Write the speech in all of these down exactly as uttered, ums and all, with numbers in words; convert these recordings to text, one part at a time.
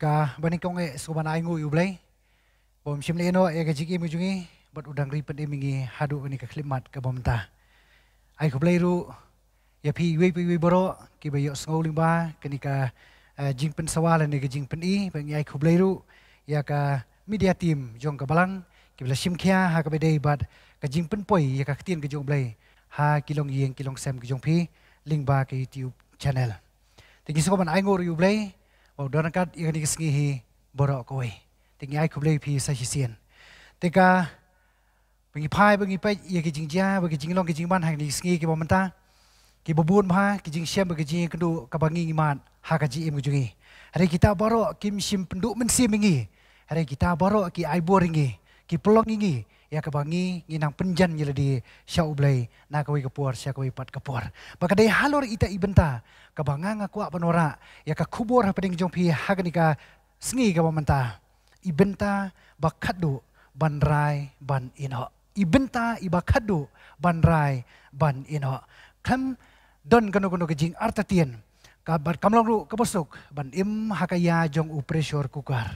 Ka banyngkong eh sngewbha ban ai nguh ïa U Blei ba um shym leh noh ïa ka jingim ka jong ngi bad u dang ri pynim ïa ngi haduh kane ka khyllipmat kaba mynta. Ai khublei ruh ïa phi iwei pa iwei baroh kiba ïohsngew lyngba kane ka, eh, jingpynsawa lane ka jingpyni, bad ngi ai khublei ruh ïa ka media team jong ka Balang kiba la shim khia ha kaba dei bad ka jingpynpoi ïa ka ktien ka jong U Blei ha ki longïing ki longsem ki jong phi lyngba ka YouTube channel. Te ngi sngewbha ban ai nguh ruh ïa U Blei ba u don ryngkat ïa kane ka sngi hi baroh kawei. Te ngi ai khublei ïa phi sa shisien. Te ka ba ngi phai ba ngi peit ïa ki jingjia ba ki jinglong ki jingman ha kine ki sngi kiba mynta, kiba bun bha ki jingshem ba ki jingïakynduh kaba ngi ngi mad ha ka jingim ka jong ngi. Hynrei kita baroh kim shym pynduh mynsiem ïa ngi. Hynrei kita baroh ki ai bor ïa ngi, ki pynlong ïa ngi ïa kaba ngi ngi nang pynjan ïa lade sha U Blei na kawei ka por sha kawei pat ka por. Ba ka dei halor ita i bynta kaba nga nga kwah ban wanrah ïa ka khubor hapdeng jong phi ha kane ka sngi kaba mynta. I bynta ba khatduh ban rai ban ïehnoh. I bynta iba khatduh ban rai ban ïehnoh. Khlem don kano kano ka jingartatien ka bad kam long ruh kaba suk ban im ha ka ïa jong u pressure cooker.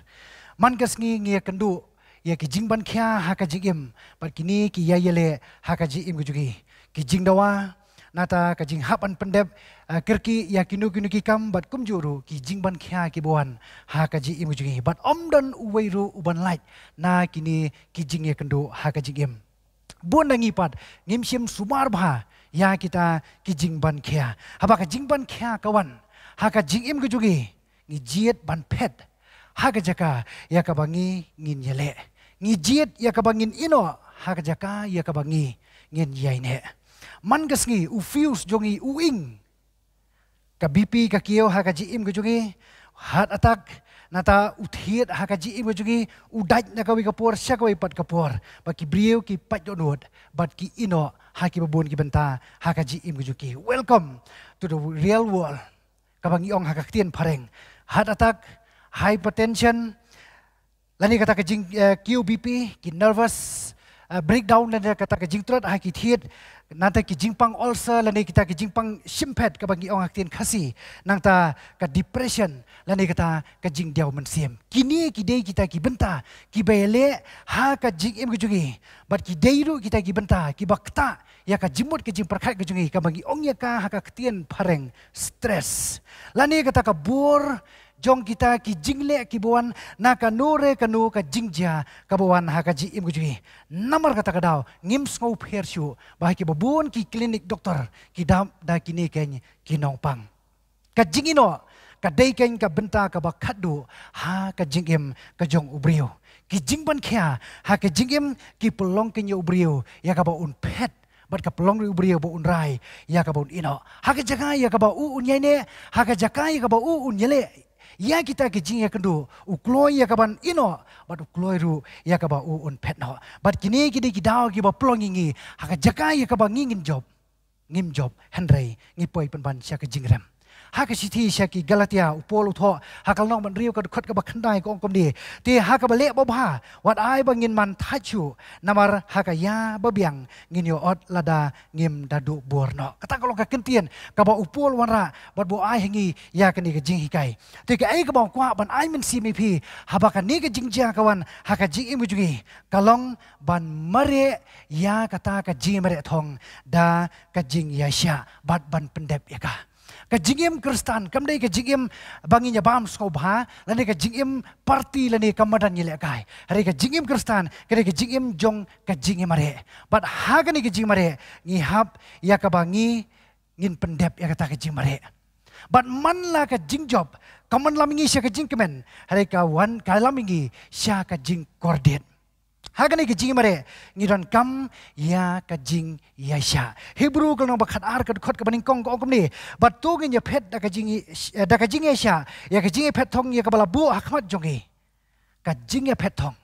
Man ka sngi ngi ïakynduh ïa ki jingban khia ha ka jingim bad kine ki ïa ïaleh ha ka jingim ka jong ngi. Ki jingdawa, nata ka jinghap ban pyndep, eh, kyrkieh ïa kino kino ki kam bad kumjuh ruh ki jingban khia kiba wan ha ka jingim ka jong ngi. Bad ym don uwei ruh uban lait na kine ki jingïakynduh ha ka jingim. Bun na ngi pat ngim shym sumar bha ïa kita ki jingban khia. Haba ka jingban khia ka wan ha ka jingim ka jong ngi, ngi jied ban phet ha ka jaka ïa kaba ngi ngin ïaleh. Ngi jied ïa kaba ngin ïehnoh ha ka jaka ïa kaba ngi ngin ïaineh. Man ka sngi u fuse jong ngi u ing. Ka B P ka kiew ha ka jingim ka jong ngi, heart attack, nata u thied ha ka jingim ka jong ngi, u dait na kawei ka por sha kawei pat ka por. Ba ki briew ki pait dohnud bad ki ïehnoh ha kiba bun ki bynta ha ka jingim ka jong ki. Welcome to the real world. Kaba ngi ong ha ka ktien phareng, heart attack, hypertension, lane kata ka jing, eh, kiew B P, ki nervous, eh, breakdown, lane kata ka jingtrot ha ki thied, nangta ki jingpang ulcer, lane kita ki jingpang shimphet kaba ngi ong ha ka ktien Khasi, nangta ka depression, lane kata ka jingdiaw mynsiem. Kine ki dei kita ki bynta kiba ïaleh ha ka jingim ka jong ngi. Bad ki dei ruh kita ki bynta kiba ktah ïa ka jingmut ka jingpyrkhat ka jong ngi, kaba ngi ong ïa ka ha ka ktien phareng stress. Lane kata ka bor jong kita ki jingleh kiba wan na kano re kano ka jingjia kaba wan ha ka jingim ka jong ngi. Namar kata ka daw ngim sngewpher shuh ba ha kiba bun ki klinik doktor ki dap da kine keiñ ki nongpang. Ka jingïehnoh ka dei keiñ ka bynta kaba khatduh ha ka jingim ka jong u briew. Ki jingban khia ha ka jingim ki pynlong keiñ ïa u briew ïa kaba un phet bad ka pynlong ruh ïa u briew ba un rai ïa kaba un ïehnoh. Ha ka jaka ïa kaba u un ïaineh, ha ka jaka ïa kaba u un ïaleh ïa kita ki jingïakynduh, u kloi ïa kaban ïehnoh bad u kloi ruh ïa kaba u un phet noh. Bad kine ki dei ki daw kiba pynlong ïa ngi ha ka jaka ïa kaba ngi ngin jop, ngim jop, hynrei ngi poi pynban sha ka jingrem. Ha ka shithi sha ki Galatia, u Paul u thoh ha ka lynnong ba hynriew ka dkhot kaba khyndai ka ong kumne: Te ha kaba leh babha wat ai ba ngin man thait shuh, namar ha ka ïa babiang ngin ïoh ot lada ngim da duh bor noh. Kata ka long ka ktien kaba u Paul u wanrah bad ba u ai ha ngi ïa kane ka jinghikai. Te kaei kaba nga kwah ban ai mynsiem ïa phi haba kane ka jingjia ka wan ha ka jingim ka jong ngi, ka long ban mareh ïa kata ka jingmareh thong da ka jingïaishah bad ban pyndep ïa ka. Ka jingim Khristan kam dei ka jingim ba ngin ïa bam sngewbha, lane ka jingim party, lane ka madan ïalehkai. Hynrei ka jingim Khristan ka dei ka jingim jong ka jingmareh. Bad ha kane ka jingmareh ngi hap ïa kaba ngi ngin pyndep ïa kata ka jingmareh. Bad man la ka jingjop kam wan lam ïa ngi sha ka jingkmen, hynrei ka wan ka lam ïa ngi sha ka jingkordit. Ha kane ka jingmareh ngi donkam ïa ka jingïaishah. Hebru ka lynnong ba khatar ka dkhot kaba nyngkong ka ong kumne: Bad to ngin ïaphet da ka jing, da ka jingïaishah ïa ka jingïaphet thong ïa kaba la buh ha khmat jong ngi. Ka jingïaphet thong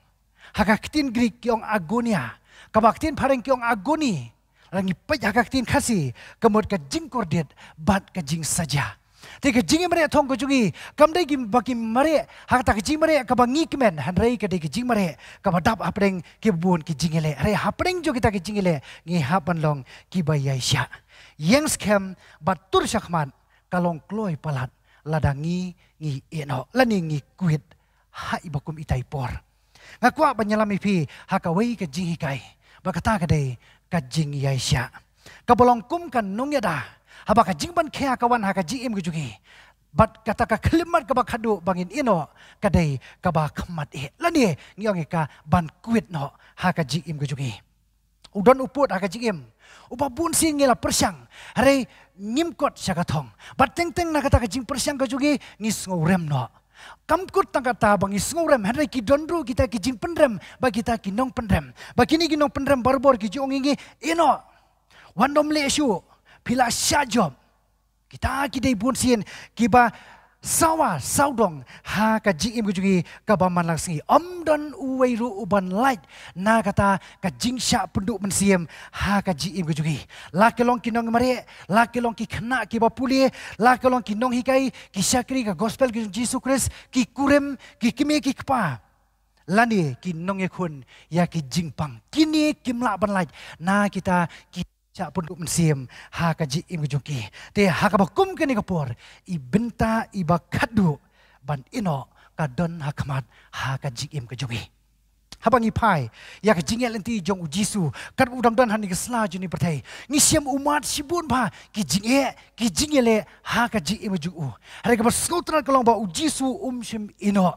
ha ka ktien Greek ki ong agonia, kaba ha ka ktien phareng ki ong agony. Lada ngi peit ha ka ktien Khasi ka mut ka jingkordit bad ka jingsaja. Te ka jingmareh thong ka jong ngi kam dei ki ba ki mareh ha kata ka jingmareh kaba ngi kmen, hynrei ka dei ka jingmareh kaba dap hapdeng kiba bun ki jingïaleh. Hynrei hapdeng jong kita ki jingïaleh ngi hap ban long kiba ïaishah. Ïeng skhem bad tur shakhmat ka long kloi palat lada ngi, ngi ïehnoh lane ngi kwit ha iba kum itai i por. Nga kwah ban ïalam ïa phi ha kawei ka jinghikai, ba kata ka dei ka jingïaishah, kaba long kum ka nongïada haba ka jingban khia ka wan ha ka jingim ka jong ngi. Bad kata ka khyllipmat kaba khadduh ba ngin ïehnoh ka dei kaba khmat eh, lane ngi ong ïa ka ban kwit noh ha ka jingim ka jong ngi. U don u pud ha ka jingim uba bun sien ngi la pyrshang, hynrei ngim kot sha ka thong. Bad teng teng na kata ka jingpyrshang ka jong ngi, ngi sngewrem noh. Kam kut tang kata ba ngi sngewrem, hynrei ki don ruh kita ki jingpynrem bad kita ki nongpynrem. Bad kine ki nongpynrem barabor ki ju ong ïa ngi, ïehnoh, wat nym leh shuh, phi la shah jop. Kita ki dei bun sien kiba sawa sawdong ha ka jingim ka jong ngi kaba man la ka sngi. Ym don uwei ruh uban lait na kata ka jingshah pynduh mynsiem ha ka jingim ka jong ngi. La ki long ki nongmareh, la ki long ki khynnah kiba pule, la ki long ki nonghikai, ki shakri ka gospel ka jong Jisu Khrist, ki kurim, ki kmie ki kpa, lane ki nongïakhun ïa ki jingpang. Kine kim lah ban lait na kita ki shah pynduh mynsiem ha ka jingim ka jong ki. Te ha kaba kum kane ka por, i bynta iba khadduh ban ïehnoh ka don ha khmat ha ka jingim ka jong ngi. Haba ngi phai ïa ka jingïaid lynti jong u Jisu katba u dang don ha kane ka sla jong kane ka pyrthei, ngi shem u mad shibun bha ki jingeh, ki jingïaleh ha ka jingim ka jong u. Hynrei kaba sngewtynnat ka long ba u Jisu um shym ïehnoh.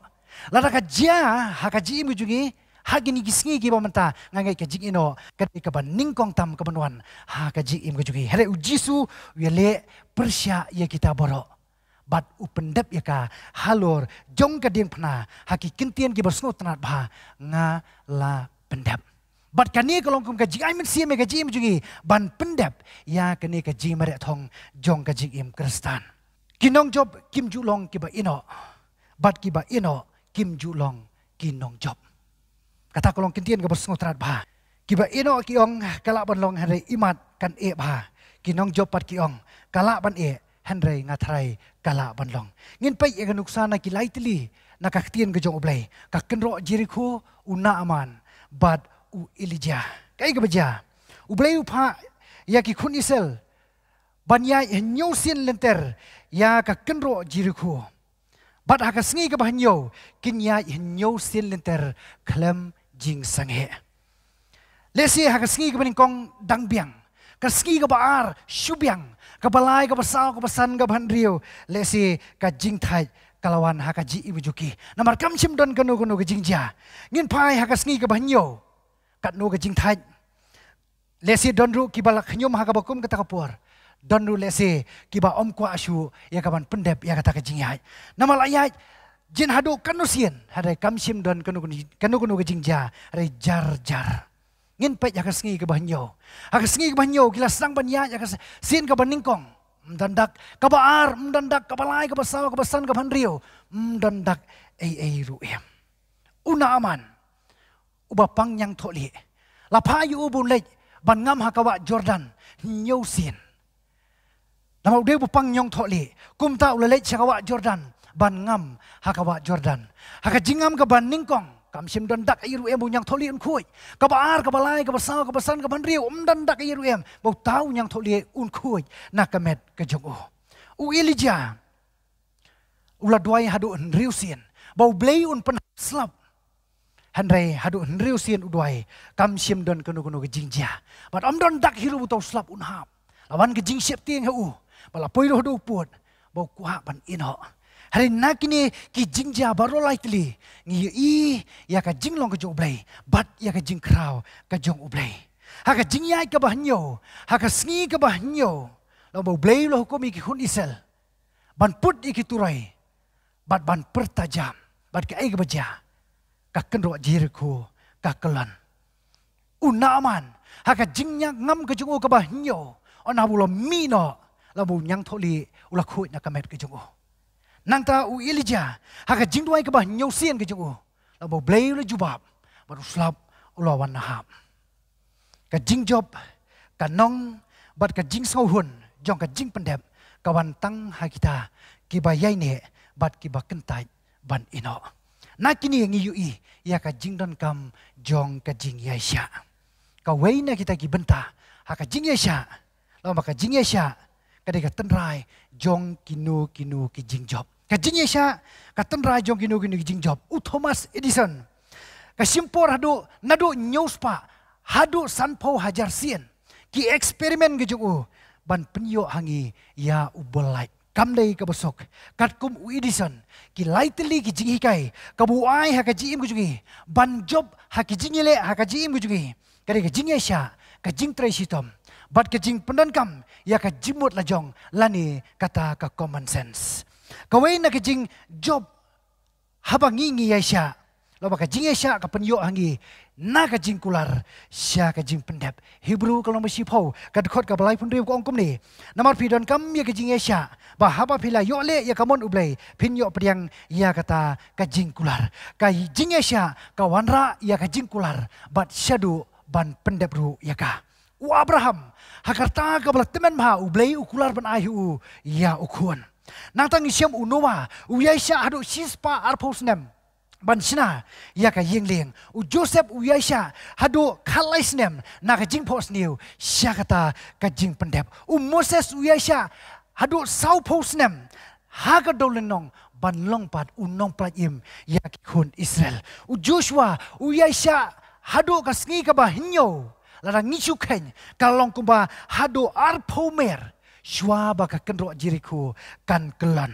Lada ka jia ha ka jingim ka jong ngi ha kine ki sngi kiba mynta, nga ngeit ka jingïehnoh ka dei kaba nyngkong tam kaban wan ha ka jingim ka jong ngi. Hynrei u Jisu u ïaleh pyrshah ïa kita baroh bad u pyndep ïa ka halor jong ka diengphna ha ki ktien kiba sngewtynnat bha, nga la pyndep. Bad kane ka long kum ka jingai mynsiem ïa ka jingim jong ngi ban pyndep ïa kane ka jingmareh thong jong ka jingim Khristan. Ki nongjop kim ju long kiba ïehnoh, bad kiba ïehnoh kim ju long ki nongjop. Kata ka long ktien kaba sngewtynnat bha. Kiba ïehnoh ki ong ka lah ban long, hynrei imat kan eh bha. Ki nongjop pat ki ong ka lah ban eh, hynrei nga tharai ka lah ban long. Ngin peit ïa ka nuksa na ki lai tylli na ka ktien ka jong U Blei, ka kynroh Jerikho, u Naaman bad u Elijah. Kaei kaba jia? U Blei u phah ïa ki khun Israel ban ïaid hynñiew sien lynter ïa ka kynroh Jerikho. Bad ha ka sngi kaba hynñiew kin ïaid hynñiew sien lynter khlem jingsangeh. Lehse ha ka sngi kaba nyngkong dang biang, ka sngi kaba ar shu biang, kaba lai, kaba saw, kaba san, kaba hynriew, lehse ka jingthait ka la wan ha ka jingim jong ki. Namar kam shym don kano kano ka jingjia. Ngin phai ha ka sngi kaba hynñiew, katno ka jingthait. Lehse don ruh kiba la khñium ha kaba kum kata ka por. Don ruh lehse kiba ym kwah shuh ïa kaban pyndep ïa kata ka jingïaid. Namar la ïaid jin haduh kano sien, hynrei kam shym don kano kano, kano kano ka jingjia, hynrei jar jar. Ngin peit ha ka sngi kaba hynñiew. Ha ka sngi kaba hynñiew ki la sdang ban ïaid ha ka s-, sien kaba nyngkong, ym don dak. Kaba ar, ym don dak. Kaba lai, kaba saw, kaba san, kaba hynriew, ym don dak ei ei ruh em. U Naaman, uba pang ñiangthohlieh, la phah ïa u ba un leit ban ngam ha ka wah Jordan hynñiew sien. Namar u dei uba pang ñiangthohlieh, kumta u la leit sha ka wah Jordan ban ngam ha ka wah Jordan. Ha ka jingngam kaba nyngkong, kam shym don dak ei ruh em ba u ñiangthohlieh un khuid. Kaba ar, kaba lai, kaba saw, kaba san, kaba hynriew, ym don dak ei ruh em ba uta u ñiangthohlieh un khuid na ka met ka jong u. U Elijah, u la duwai haduh hynriew sien ba U Blei un pynhap slap. Hynrei haduh hynriew sien u duwai, kam shym don kano kano ka jingjia. Bad ym don dak hi ruh ba uta u slap un hap. La wan ka jingsheptieng ha u, bad la poi ruh haduh u pud ba u kwah ban ïehnoh. Hynrei na kine ki jingjia baroh lai tylli ngi ïohi ïa ka jinglong ka jong U Blei bad ïa ka jingkhraw ka jong U Blei. Ha ka jingïaid kaba hynñiew, ha ka sngi kaba hynñiew, la ba U Blei u la hukum ïa ki khun Israel ban put ïa ki turoi bad ban pyrta jam. Bad kaei kaba jia? Ka kynroh Jerikho ka kyllon. U Naaman, ha ka jingngam ka jong u kaba hynñiew, ynda u la mih noh, la ba u ñiangthohlieh u la khuid na ka met ka jong u. Nangta u Elijah, ha ka jingduwai kaba hynñiew sien ka jong u, la ba U Blei u la jubab bad u slap u la wan na hap. Ka jingjop, ka nong bad ka jingsngewhun jong ka jingpyndep ka wan tang ha kita kiba ïaineh bad kiba kyntait ban ïehnoh. Na kine ngi ïohi ïa ka jingdonkam jong ka jingïaishah. Kawei na kita ki bynta ha ka jingïaishah, la ba ka jingïaishah ka dei ka tynrai jong kino kino ki jingjop. Ka jingïaishah ka tynrai jong kino kino ki jingjop. U Thomas Edison, ka shim por haduh naduh hynñiew spah haduh sanphew hajar sien ki experiment ki jong u ban pynïoh ha ngi ïa u bol light. Kam dei kaba suk. Katkum u Edison, ki lai tylli ki jinghikai kaba u ai ha ka jingim ka jong ngi ban jop ha ki jingïaleh ha ka jingim ka jong ngi, ka dei ka jingïaishah, ka jingtrei shitom, bad ka jingpyndonkam ïa ka jingmut lajong lane kata ka common sense. Kawei na ka jingjop haba ngi ngi ïaishah, laba ka jingïaishah ka pynïoh ha ngi na ka jingkular sha ka jingpyndep. Hebru ka lynnong ba shiphew, ka dkhot kaba laiphew hynriew ka ong kumne: Namar phi donkam ïa ka jingïaishah, ba haba phi la ïoh leh ïa ka mon U Blei, phin ïoh pdiang ïa kata ka jingkular. Ka jingïaishah ka wanrah ïa ka jingkular bad shaduh ban pyndep ruh ïa ka. U Abraham, ha ka rta kaba la tymmen bha, U Blei u kular ban ai ha u ïa u khun. Nangta ngi shem u Noah, u ïaishah haduh shispah arphew snem ban shna ïa ka ïing lieng. U Joseph u ïaishah haduh khatlai snem na ka jingphohsniew sha kata ka jingpyndep. U Moses u ïaishah haduh sawphew snem ha ka dewlynnong ban long pat u nongpyllait im ïa ki khun Israel. U Joshua u ïaishah haduh ka sngi kaba hynñiew, lada ngi shu kheiñ ka long kumba haduh arphew mer shuwa ba ka kynroh Jerikho kan kyllon.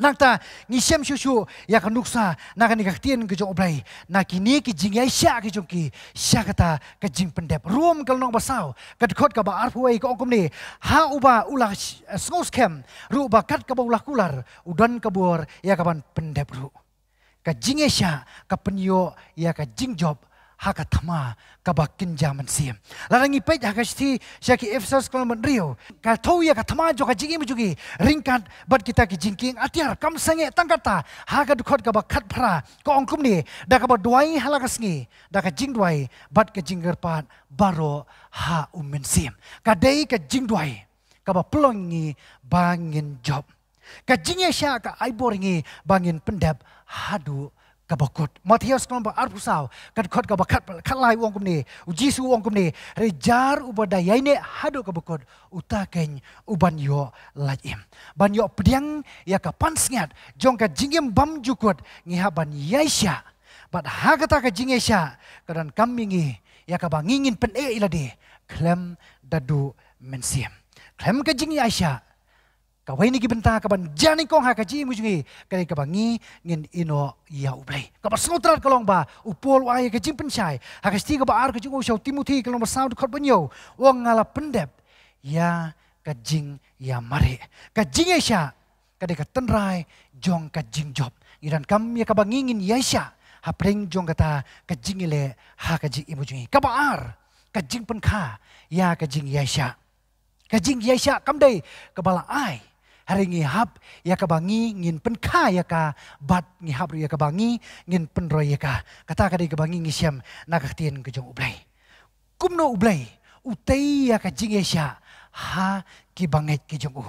Nangta ngi shem shuh shuh ïa ka nuksa na kane ka ktien ka jong U Blei na kine ki jingïaishah ki jong ki sha kata ka jingpyndep. Rom ka lynnong ba saw, ka dkhot kaba arphew wei ka ong kumne: Ha uba u la sh-, sngewskhem ruh ba kat kaba u la kular, u don ka bor ïa kaban pyndep ruh. Ka jingïaishah ka pynïoh ïa ka jingjop ha ka thma kaba kynja mynsiem. Lada ngi peit ha ka shithi sha ki Ephesos ka lynnong ba hynriew, ka thew ïa ka thma jong ka jingim jong ngi ryngkat bad kita ki jingkieng atiar. Kam sangeh tang kata, ha ka dkhot kaba khatphra ka ong kumne: Da kaba duwai ha la ka sngi da ka jingduwai bad ka jingkyrpad baroh ha u Mynsiem. Ka dei ka jingduwai kaba pynlong ngi ba ngin jop. Ka jingïaishah ka ai bor ngi ba ngin pyndep haduh kaba kut. Mathaios ka lynnong ba arphew saw, ka dkhot kaba khat, khatlai u ong kumne, u Jisu u ong kumne: Hynrei jar uba da ïaineh haduh kaba kut, uta keiñ uban ïoh lait im. Ban ïoh pdiang ïa ka pansngiat jong ka jingim bymjukut, ngi hap ban ïaishah. Bad ha kata ka jingïaishah ka donkam ïa ngi ïa kaba ngi ngin pyneh ïa lade khlem da duh mynsiem. Khlem ka jingïaishah, kawei na ki bynta kaban jia nyngkong ha ka jingim ka jong ngi ka dei kaba ngi ngin ïehnoh ïa U Blei. Kaba sngewtynnat ka long ba u Paul u ai ka jingpynshai ha ka shithi kaba ar ka jong u sha u Timothi ka lynnong ba saw dkhot ba hynñiew, u ong: Nga la pyndep ïa ka jingïamareh. Ka jingïaishah ka dei ka tynrai jong ka jingjop. Ngi donkam ïa kaba ngi ngin ïaishah hapdeng jong kata ka jingïaleh ha ka jingim ka jong ngi. Kaba ar, ka jingpynkha ïa ka jingïaishah. Ka jingïaishah kam dei kaba la ai, hynrei ngi hap ïa kaba ngi ngin pynkha ïa ka bad ngi hap ruh ïa kaba ngi ngin pynroi ïa ka. Kata ka dei kaba ngi ngi shem na ka ktien ka jong U Blei. Kumno U Blei u tei ïa ka jingïaishah ha ki bangeit ki jong u?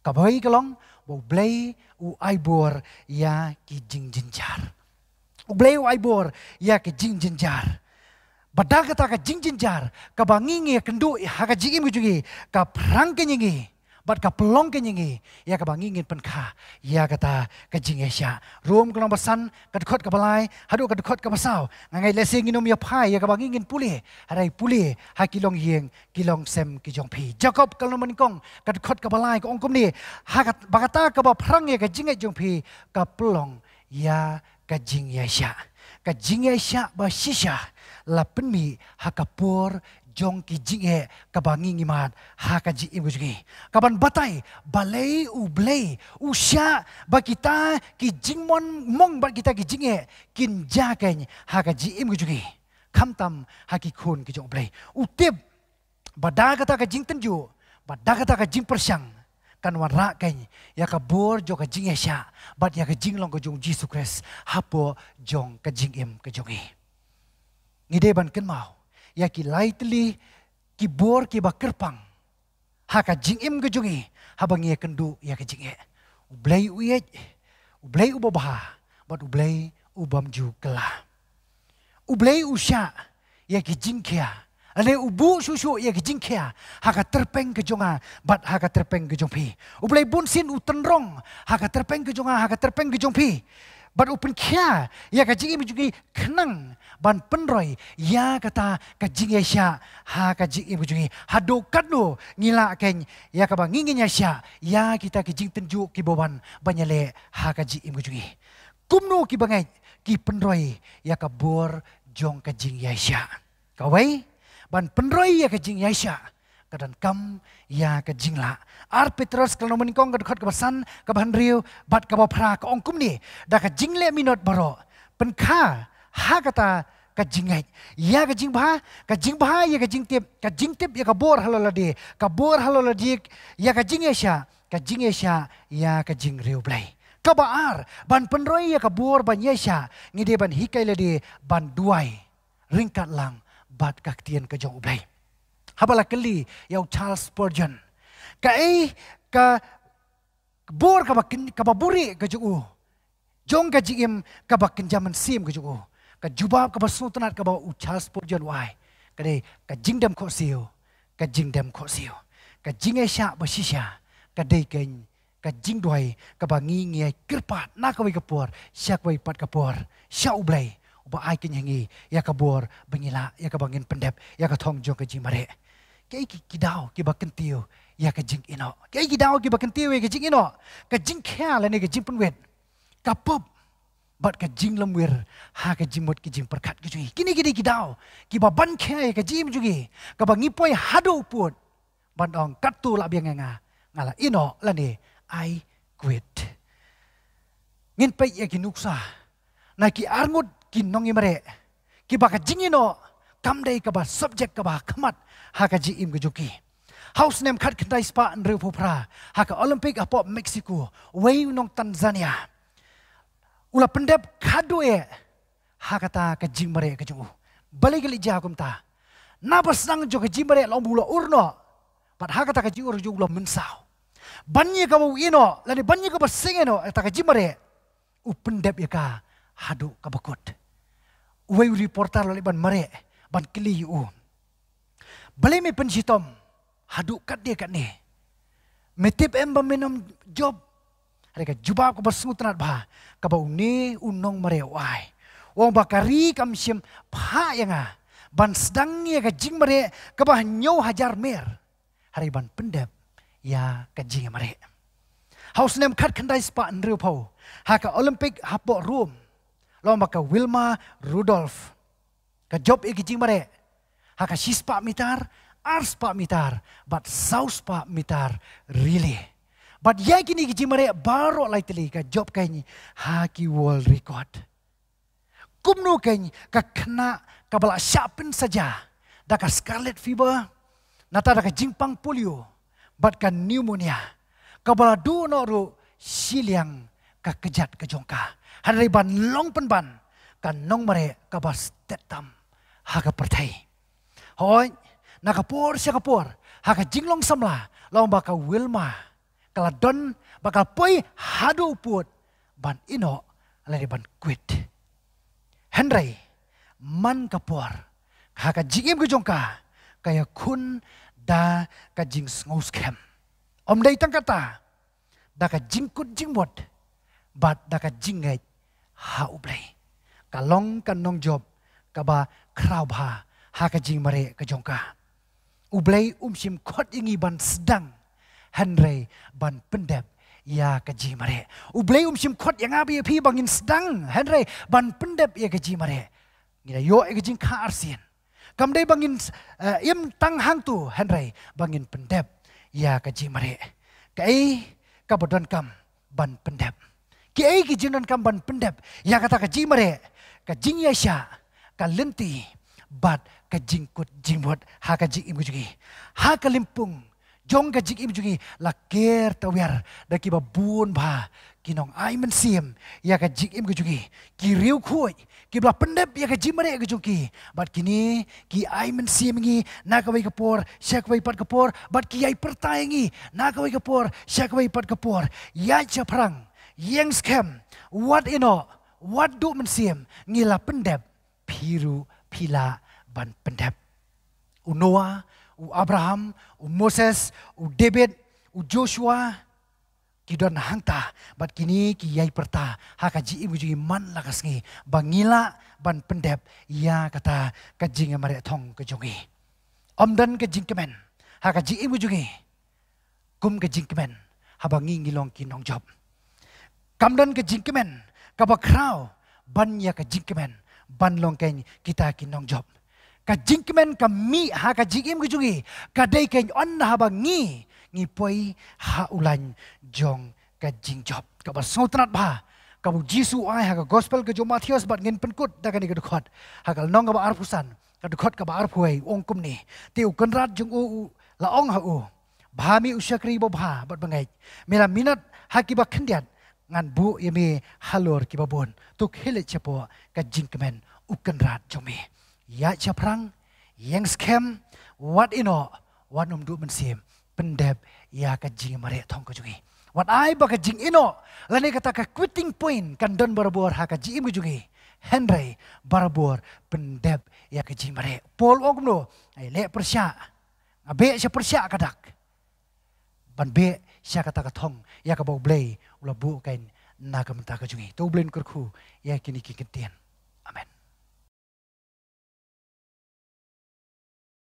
Kaba wei ka long ba U Blei u ai bor ïa ki jingjynjar. U Blei u ai bor ïa ki jingjynjar. Bad da kata ka jingjynjar kaba ngi ngi ïakynduh ha ka jingim ka jong ngi, ka phrang keiñ ïa ngi bad ka pynlong keiñ ïa ngi ïa kaba ngi ngin pynkha ïa kata ka jingïaishah. Rom ka lynnong ba san, ka dkhot kaba lai haduh ka dkhot kaba saw. Nga ngeit lehse ngin ym ïa phai ïa kaba ngi ngin pule, hynrei pule ha ki longïing ki longsem ki jong phi. Jakob ka lynnong ba nyngkong, ka dkhot kaba lai ka ong kumne: Ha kat-, ba kata kaba phrang ïa ka jingngeit jong phi ka pynlong ïa ka jingïaishah. Ka jingïaishah ba shisha la pynmih ha ka por jong ki jingeh kaba ngi ngi mad ha ka jingim ka jong ngi, kaban batai balei U Blei u shah ba kita ki jingmong mong bad kita ki jingeh kin jia keiñ ha ka jingim ka jong ngi, khamtam ha ki khun ki jong U Blei. U tip ba da kata ka jingtynjuh, ba da kata ka jingpyrshang kan wanrah keiñ ïa ka bor jong ka jingïaishah bad ïa ka jinglong ka jong U Jisu Khrist hapoh jong ka jingim ka jong ngi. Ngi dei ban kynmaw ïa ki lai tylli ki bor kiba kyrpang ha ka jingim ka jong ngi haba ngi ïakynduh ïa ka jingeh. U Blei u ïeit, U Blei uba bha bad U Blei u bym ju kylla. U Blei u shah ïa ki jingkhia Lane u buh shuh shuh ïa ka jingkhia ha ka tyrpeng ka jong nga bad ha ka tyrpeng ka jong phi. U Blei bun sien u tynrong ha ka tyrpeng ka jong nga, ha ka tyrpeng ka jong phi. Bad u pynkhia ïa ka jingim jong ngi khnang ban pynroi ïa kata ka jingïaishah ha ka jingim jong ngi. Haduh katno ngi lah kein ïa kaba ngi ngin ïaishah ïa kita ki jingtynjuh kiba wan ban ïaleh ha ka jingim jong ngi. Kumno kiba ngeit ki pynroi ïa ka bor jong ka jingïaishah. Kawei, ban pynroi ïa ka jingïaishah ka donkam ïa ka jinglah. Ar Petros ka lynnong nyngkong ka dkhot kaba san, kaba hynriew bad kaba phra ka ong kumne: Da ka jingleh minot baroh pynkha ha kata ka jingngeit ïa ka jingbha, ka jingbha ïa ka jingtip, ka jingtip ïa ka bor halor lade, ka bor halor lade ïa ka jingïaishah, ka jingïaishah ïa ka jingriewblei. Kaba ar, ban pynroi ïa ka bor ban ïaishah ngi dei ban hikai lade ban duwai ryngkat lang bad ka ktien ka jong U Blei. Haba la kylli ïa u Charles Spurgeon kaei ka bor kaba kyn-, kaba buhrieh ka jong u jong ka jingim kaba kynja mynsiem ka jong u, ka jubab kaba sngewtynnat kaba u Charles Spurgeon u ai ka dei ka jingdem khohsiew, ka jingdem khohsiew. Ka jingïaishah ba shisha ka dei kein ka jingduwai kaba ngi ngi ïai kyrpad na kawei ka por sha kawei pat ka por sha U Blei uba ai kein ha ngi ïa ka bor ba ngi lah ïa kaba ngin pyndep ïa ka thong jong ka jingmareh. Kaei ki, ki daw kiba kyntiew ïa ka jingïehnoh? Kaei ki daw kiba kyntiew ïa ka jingïehnoh? Ka jingkhia lane ka jingpynwit, ka pop bad ka jinglymwir ha ka jingmut ka jingpyrkhat ka jong ngi. Kine ki dei ki daw kiba ban khia ïa ka jingim jong ngi kaba ngi poi haduh u pud ban ong katto lah biang ïa nga, nga la ïehnoh lane I quit. Ngin peit ïa ki nuksa na ki arngut ki nongïamareh kiba ka jingïehnoh kam dei kaba subject kaba khmat ha ka jingim ka jong ki. Ha u snem khatkhyndai spah hynriewphew phra ha ka Olympic hapoh Mexico, uwei u nong Tanzania u la pyndep khadduh eh ha kata ka jingmareh ka jong u. Balei ka leit jia kumta? Naba sdang jong ka jingmareh la ong ba u la ur noh bad ha kata ka jingur jong u la mynsaw. Ban ïa kaba u ïehnoh lane ban ïa kaba seng ïehnoh ïa kata ka jingmareh, u pyndep ïa ka haduh kaba kut. Uwei u reporter la leit ban mareh ban kylli ïa u, balei me pynshitom haduh katne katne? Me tip em ba men ym jop? Hynrei ka jubab kaba sngewtynnat bha kaba une u nongmareh u ai, u ong ba ka ri kam shym phah ïa nga ban sdang ïa ka jingmareh kaba hynñiew hajar mer hynrei ban pyndep ïa ka jingmareh. Ha u snem khatkhyndai spah hynriewphew ha ka Olympic hapoh Rome, la ong ba ka Wilma Rudolph ka jop ïa ka jingmareh ha ka shispah mitar, arspah mitar bad sawspah mitar relay. Bad ïa kine ki jingmareh baroh lai tylli ka jop kein ha ki world record. Kumno kein ka khynnah kaba la shah pynsaja da ka scarlet fever, nata da ka jingpang polio bad ka pneumonia, kaba la duh noh ruh shiliang ka kjat ka jong ka, hynrei ban long pynban ka nongmareh kaba stet tam ha ka pyrthei. Hooid, na ka por sha ka por ha ka jinglong samla la ong ba ka Wilma ka la don ba ka la poi haduh u pud ban ïehnoh lane ban quit. Hynrei man ka por ha ka jingim ka jong ka ka ïakhun da ka jingsngewskhem. Ym dei tang kata, da ka jingkut jingmut bad da ka jingngeit ha U Blei. Ka long ka nongjop kaba khraw bha ha ka jingmareh ka jong ka. U Blei um shym khot ïa ngi ban sdang hynrei ban pyndep ïa ka jingmareh. U Blei um shym khot ïa nga bad ïa phi ba ngin sdang hynrei ban pyndep ïa ka jingmareh. Ngi la ïoh ïa ka jingkha arsien. Kam dei ba ngin, eh, im tang hangto hynrei ba ngin pyndep ïa ka jingmareh. Kaei kaba donkam ban pyndep? Kiei ki jingdonkam ban pyndep ïa kata ka jingmareh? Ka jingïaishah, ka lynti bad ka jingkut jingmut ha ka jingim ka jong ngi. Ha ka lympung jong ka jingim jong ngi la ker tawiar da kiba bun bha ki nongai mynsiem ïa ka jingim ka jong ngi. Ki riewkhuid kiba la pyndep ïa ka jingmareh ka jong ki bad kine ki ai mynsiem ïa ngi na kawei ka por sha kawei pat ka por bad ki ïai pyrta ïa ngi na kawei ka por sha kawei pat ka por. Ïaid shaphrang, ïeng skhem, wat ïehnoh, wat duh mynsiem, ngi la pyndep, phi ruh phi lah ban pyndep. U Noah, u Abraham, u Moses, u David, u Joshua, ki don hangta, bad kine ki ïai pyrta ha ka jingim ka jong ngi man la ka sngi, ba ngi lah ban pyndep ïa kata ka jingmareh thong ka jong ngi. Ym don ka jingkmen ha ka jingim ka jong ngi kum ka jingkmen haba ngi ngi long ki nongjop. Kam don ka jingkmen kaba khraw ban ïa ka jingkmen ban long kein kita ki nongjop. Ka jingkmen ka mih ha ka jingim ka jong ngi ka dei kein ynda haba ngi ngi poi ha u lain jong ka jingjop. Kaba sngewtynnat bha kaba u Jisu u ai ha ka gospel ka jong u Mathaios, bad ngin pynkut da kane ka dkhot, ha ka lynnong kaba arphew san, ka dkhot kaba arphew wei, u ong kumne: Te u kynrad jong u u la ong ha u, bha me u shakri babha bad bangeit, me la minot ha kiba khyndiat, ngan buh ïa me halor kiba bun. To khie leit shapoh ka jingkmen u kynrad jong me. Ïaid shaphrang, ïeng skhem, wat ïehnoh, wat nym duh mynsiem, pyndep ïa ka jingmareh thong ka jong ngi. Wat ai ba ka jingïehnoh lane kata ka quitting point kan don barabor ha ka jingim ka jong ngi. Hynrei barabor pyndep ïa ka jingmareh. Paul u ong kumno? Ai, leh pyrshah, nga beh sha pyrshah ka dak ban beh sha kata ka thong ïa kaba U Blei u la buh kein na ka bynta ka jong ngi. To U Blei un kyrkhu ïa kine ki kyntien.